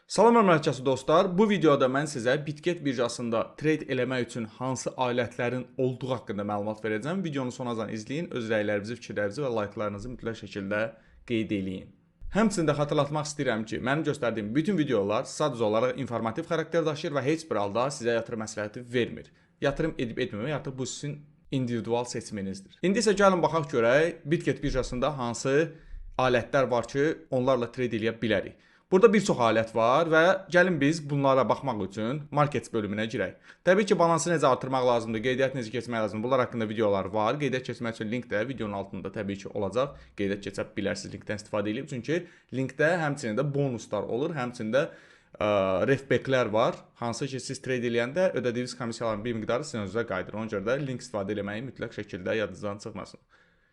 Salam hörmətli dostlar, bu videoda mən sizə Bitget birjasında trade eləmək üçün hansı alətlərin olduğu haqqında məlumat verəcəm. Videonu sonacan izləyin, öz rəylərinizi, fikirlərinizi və like'larınızı mütləq şəkildə qeyd eləyin. Həmçinin də xatırlatmaq istəyirəm ki, mənim göstərdiyim bütün videolar sadəcə olaraq informativ xarakter daşıyır və heç bir halda sizə yatırım məsləhəti vermir. Yatırım edib etməmək artıq bu sizin individual seçiminizdir. İndi isə gəlin baxaq görək Bitget birjasında hansı alətlər var ki, onlarla trade eləyə bilərik. Burada bir çox alət var və gəlin biz bunlara baxmaq üçün Markets bölümünə girək. Təbii ki, balansı necə artırmaq lazımdır, qeydiyyat necə keçmək lazımdır, bunlar haqqında videolar var. Qeydiyyat keçmək üçün link də videonun altında təbii ki olacaq. Qeydiyyat keçə bilərsiniz, linkdən istifadə edib. Çünki linkdə həmçinin də bonuslar olur, həmçinin də refbacklər var. Hansı ki, siz trade eləyəndə ödədiyiniz komissiyaların bir miqdarı sizin özünüzə qayıdır. Ona görə də link istifadə eləməyi mütləq şəkildə yadınızdan çıxmasın.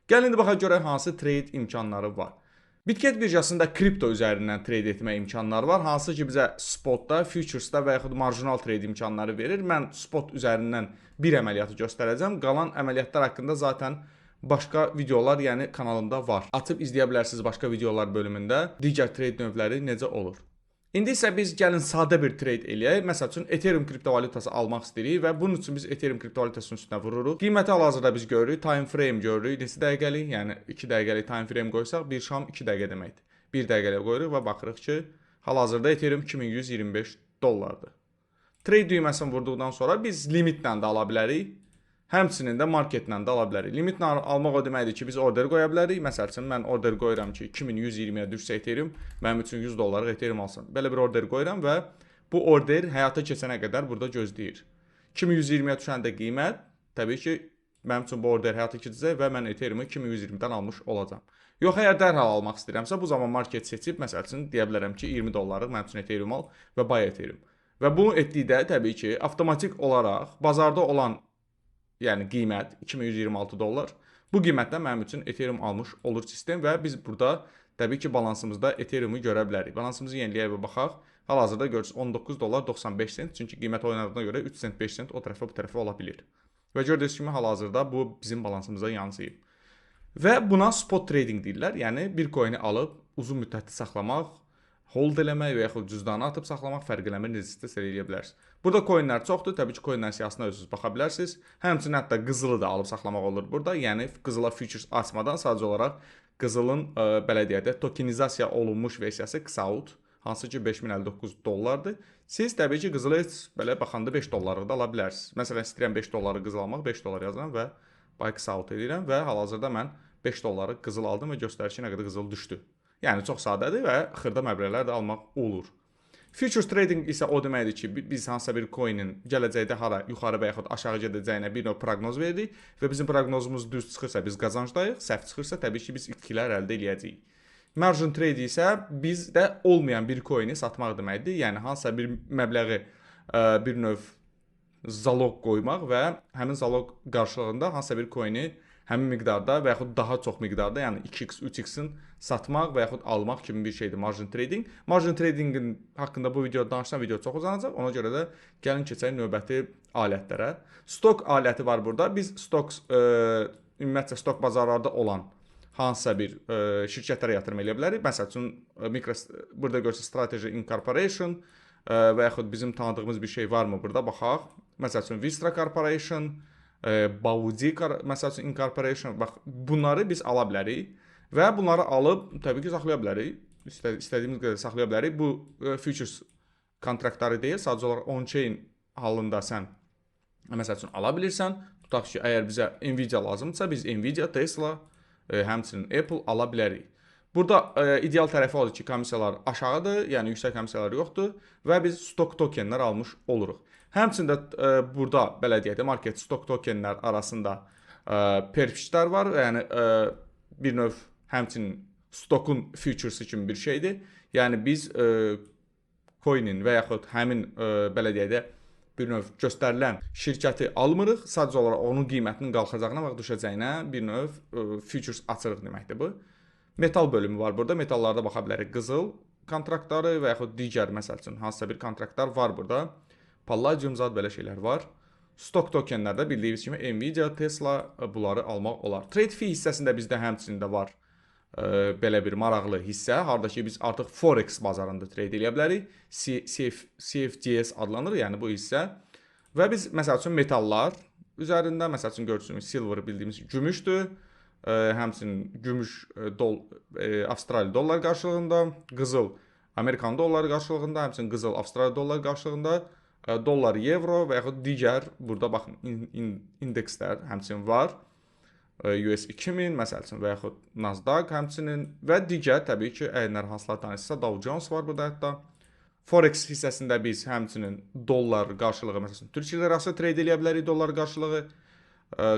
Gəlin indi baxaq görək hansı trade imkanları var. Bitget birjasında kripto üzərindən trade etmə imkanları var. Hansı ki bizə spotda, futuresda və yaxud marjinal trade imkanları verir. Mən spot üzərindən bir əməliyyatı göstərəcəm. Qalan əməliyyatlar haqqında zaten başqa videolar, yəni kanalımda var. Açıb izləyə bilərsiniz başqa videolar bölümündə digər trade növləri necə olur. İndi isə biz gəlin sadə bir trade eləyək. Məsəl üçün Ethereum kriptovalyutası almaq istəyirik və bunun üçün biz Ethereum kriptovalyutasının üstünə vururuq. Qiyməti hal-hazırda biz görürük, time frame görürük. Neçə dəqiqəlik? Yəni 2 dəqiqəlik time frame qoysaq, bir şam 2 dəqiqə deməkdir. 1 dəqiqəlik qoyuruq və baxırıq ki, hal-hazırda Ethereum 2125 dollardır. Trade düyməsini vurduqdan sonra biz limitlə də ala bilərik. Həmçinin də marketlə də ala bilərik. Limitlə almaq o deməkdir ki, biz order qoya bilərik. Məsəl üçün, mən order qoyuram ki, 2120-yə düşsə Ethereum, mənim üçün 100 dollarlıq Ethereum alsın. Belə bir order qoyuram və bu order həyata keçənə qədər burada gözləyir. 2120-yə düşəndə qiymət, təbii ki, mənim üçün bu order həyata keçəcək və mən Ethereum-u 2120-dən almış olacağam. Yox, əgər dərhal almaq istəyirəmsə, bu zaman market seçib, məsəl üçün, deyə bilərəm ki, 20 dollarlıq mənim üçün Ethereum al və buy Ethereum. Və bunu etdikdə, təbii ki, avtomatik olaraq bazarda olan, yəni qiymət 2126 dollar. Bu qiymətdən mənim üçün Ethereum almış olur sistem və biz burada təbii ki balansımızda Ethereum-u görə bilərik. Balansımızı yeniləyək və baxaq. Hal-hazırda görürsünüz 19 dollar 95 sent. Çünki qiymət oynadığına görə 3 sent 5 sent o tərəfə bu tərəfə ola bilir. Və gördüyünüz kimi hal-hazırda bu bizim balansımıza yansıyıb. Və buna spot trading deyirlər. Yəni bir coin'i alıb uzun müddətli saxlamaq, hold eləmək və yaxud cüzdanı atıb saxlamaq fərq eləmir, necə istəsə eləyə bilərsiniz. Burada coinlər çoxdur, təbii ki, coinlər siyahısına özünüz baxa bilərsiniz. Həmçinin hətta qızılı da alıb saxlamaq olur burada. Yəni qızıla futures açmadan sadəcə olaraq qızılın belə deyək də tokenizasiya olunmuş versiyası XAUT, hansı ki 5059 dollardır. Siz təbii ki, qızılı heç belə baxanda 5 dollarlıq da ala bilərsiniz. Məsələn, istəyirəm 5 dolları qızıl almaq, 5 dollar yazıram və buy XAUT edirəm və hal-hazırda mən 5 dolları qızıl aldım və göstərir ki, nə qədər qızıl düşdü. Yəni çox sadədir və xırda məbləğlər də almaq olur. Futures trading isə o deməkdir ki, biz hansısa bir coinin gələcəkdə hara yuxarı və yaxud aşağı gedəcəyinə bir növ proqnoz veririk və bizim proqnozumuz düz çıxırsa biz qazancdayıq, səhv çıxırsa təbii ki, biz itkilər əldə eləyəcəyik. Margin trade isə bizdə olmayan bir coini satmaq deməkdir. Yəni hansısa bir məbləği bir növ zalog qoymaq və həmin zalog qarşılığında hansısa bir coini həmin miqdarda və yaxud daha çox miqdarda, yəni 2x, 3x-in satmaq və yaxud almaq kimi bir şeydir margin trading. Margin tradingin haqqında bu videoda danışsam video çox uzanacaq. Ona görə də gəlin keçək növbəti alətlərə. Stock aləti var burada. Biz stocks, ümumiyyətcə stok bazarlarda olan hansısa bir şirkətlərə yatırım eləyə bilərik. Məsəl üçün, burada görürsünüz Strategy Incorporation və yaxud bizim tanıdığımız bir şey varmı burada? Baxaq. Məsəl üçün, Vistra Corporation, Baudi, məsəl üçün Incorporation, bax, bunları biz ala bilərik və bunları alıb təbii ki, saxlaya bilərik. İstədiyimiz qədər saxlaya bilərik. Bu futures kontraktları deyil, sadəcə olaraq on-chain halında sən məsəl üçün ala bilirsən. Tutaq ki, əgər bizə Nvidia lazımdırsa, biz Nvidia, Tesla, həmçinin Apple ala bilərik. Burada ideal tərəfi odur ki, komissiyalar aşağıdır, yəni yüksək komissiyalar yoxdur və biz stock tokenlər almış oluruq. Həmçinin də burada, belə deyək də, market stock tokenlər arasında perpişlər var. Yəni bir növ həmçinin stockun futuresi kimi bir şeydir. Yəni biz coinin və yaxud həmin belə deyək də bir növ göstərilən şirkəti almırıq. Sadəcə olaraq onun qiymətinin qalxacağına və düşəcəyinə bir növ futures açırıq deməkdir bu. Metal bölümü var burada. Metallarda baxa bilərik. Qızıl kontraktları və yaxud digər məsəl üçün hansısa bir kontraktlar var burada. Palladium zad belə şeylər var. Stock tokenlərdə bildiyiniz kimi Nvidia, Tesla bunları almaq olar. Trade fee hissəsində bizdə həmçinin də var. belə bir maraqlı hissə, harda ki biz artıq Forex bazarında trade eləyə bilərik. CFDS adlanır, yəni bu hissə. Və biz məsəl üçün metallar üzərində, məsəl üçün görürsünüz silver bildiyimiz gümüşdür. Həmçinin gümüş Avstraliya dollar qarşılığında, qızıl Amerikan dolları qarşılığında, həmçinin qızıl Avstraliya dolları qarşılığında, dollar, evro və yaxud digər burada baxın indekslər həmçinin var. US 2000 məsəl üçün və yaxud Nasdaq həmçinin və digər təbii ki, əgər hansılar tanışsa Dow Jones var burada hətta. Forex hissəsində biz həmçinin dollar qarşılığı, məsəl üçün Türk lirası trade eləyə bilərik dollar qarşılığı,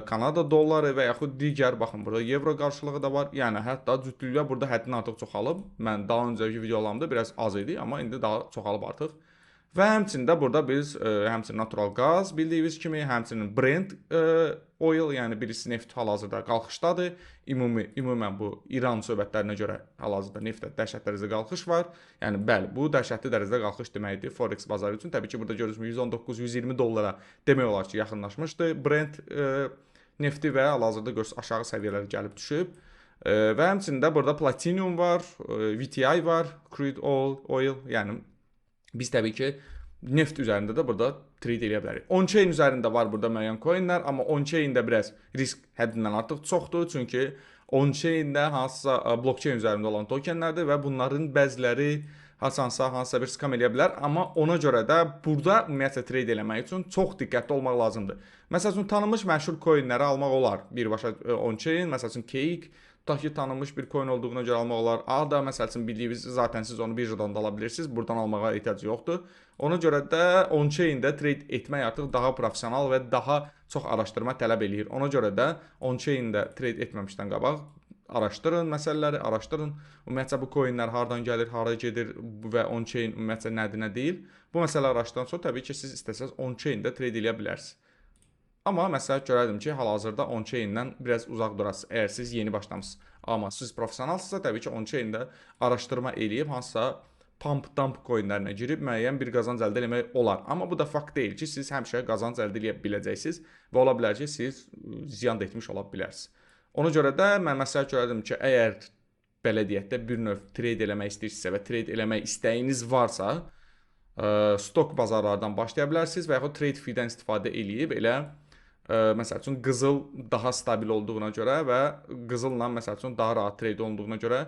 Kanada dolları və yaxud digər baxın burada evro qarşılığı da var. Yəni hətta cütlüklər burada həddindən artıq çoxalıb. Mən daha öncəki videolarımda biraz az idi, amma indi daha çoxalıb artıq. Və həmçinin də burada biz həmçinin natural qaz bildiyiniz kimi, həmçinin Brent oil, yəni birisi neft hal-hazırda qalxışdadır. Ümumən bu İran söhbətlərinə görə hal-hazırda neftdə dəhşətli dərəcədə qalxış var. Yəni bəli, bu dəhşətli dərəcədə qalxış deməkdir Forex bazarı üçün. Təbii ki, burada görürsünüz 119-120 dollara demək olar ki, yaxınlaşmışdı Brent nefti və hal-hazırda görürsünüz aşağı səviyyələrə gəlib düşüb. Və həmçinin də burada platinum var, VTI var, crude oil, yəni biz təbii ki, neft üzərində də burada trade eləyə bilərik. On-chain üzərində var burada müəyyən coinlər, amma on-chain-də biraz risk həddindən artıq çoxdur. Çünki on-chain-də hansısa blockchain üzərində olan tokenlərdir və bunların bəziləri hasansa hansısa bir scam eləyə bilər. Amma ona görə də burada ümumiyyətlə trade eləmək üçün çox diqqətli olmaq lazımdır. Məsəl üçün tanınmış məşhur coinləri almaq olar. Birbaşa on-chain, məsəl üçün Cake, tutaq ki, tanınmış bir coin olduğuna görə almaq olar. ADA, məsəl üçün bildiyiniz, zaten siz onu birjadan da ala bilirsiniz. Buradan almağa ehtiyac yoxdur. Ona görə də on-chain-də trade etmək artıq daha professional və daha çox araşdırma tələb eləyir. Ona görə də on-chain-də trade etməmişdən qabaq araşdırın məsələləri, araşdırın. Ümumiyyətcə bu coinlər hardan gəlir, hara gedir və on-chain ümumiyyətcə nədir, nə deyil. Bu məsələ araşdıran sonra təbii ki, siz istəsəz on-chain-də trade eləyə bilərsiniz. Amma məsləhət görərdim ki, hal-hazırda on-chain-dən biraz uzaq durasınız, əgər siz yeni başlamısınız. Amma siz professionalsınızsa, təbii ki, on-chain-də araşdırma eləyib hansısa pump-dump coinlərinə girib müəyyən bir qazanc əldə eləmək olar. Amma bu da fakt deyil ki, siz həmişə qazanc əldə eləyə biləcəksiniz və ola bilər ki, siz ziyan da etmiş ola bilərsiniz. Ona görə də mən məsləhət görərdim ki, əgər belə deyək də bir növ trade eləmək istəyirsinizsə və trade eləmək istəyiniz varsa, stok bazarlardan başlaya bilərsiniz və yaxud trade fee-dən istifadə eləyib elə məsəl üçün qızıl daha stabil olduğuna görə və qızılla məsəl üçün daha rahat trade olunduğuna görə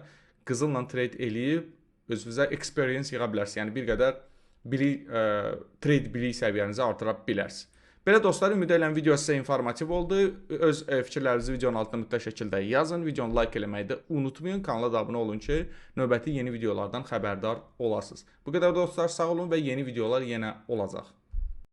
qızılla trade eləyib özünüzə experience yığa bilərsiniz. Yəni bir qədər bilik, trade bilik səviyyənizi artıra bilərsiniz. Belə dostlar, ümid edirəm video sizə informativ oldu. Öz fikirlərinizi videonun altına mütləq şəkildə yazın. Videonu like eləməyi də unutmayın. Kanala da abunə olun ki, növbəti yeni videolardan xəbərdar olasınız. Bu qədər dostlar, sağ olun və yeni videolar yenə olacaq.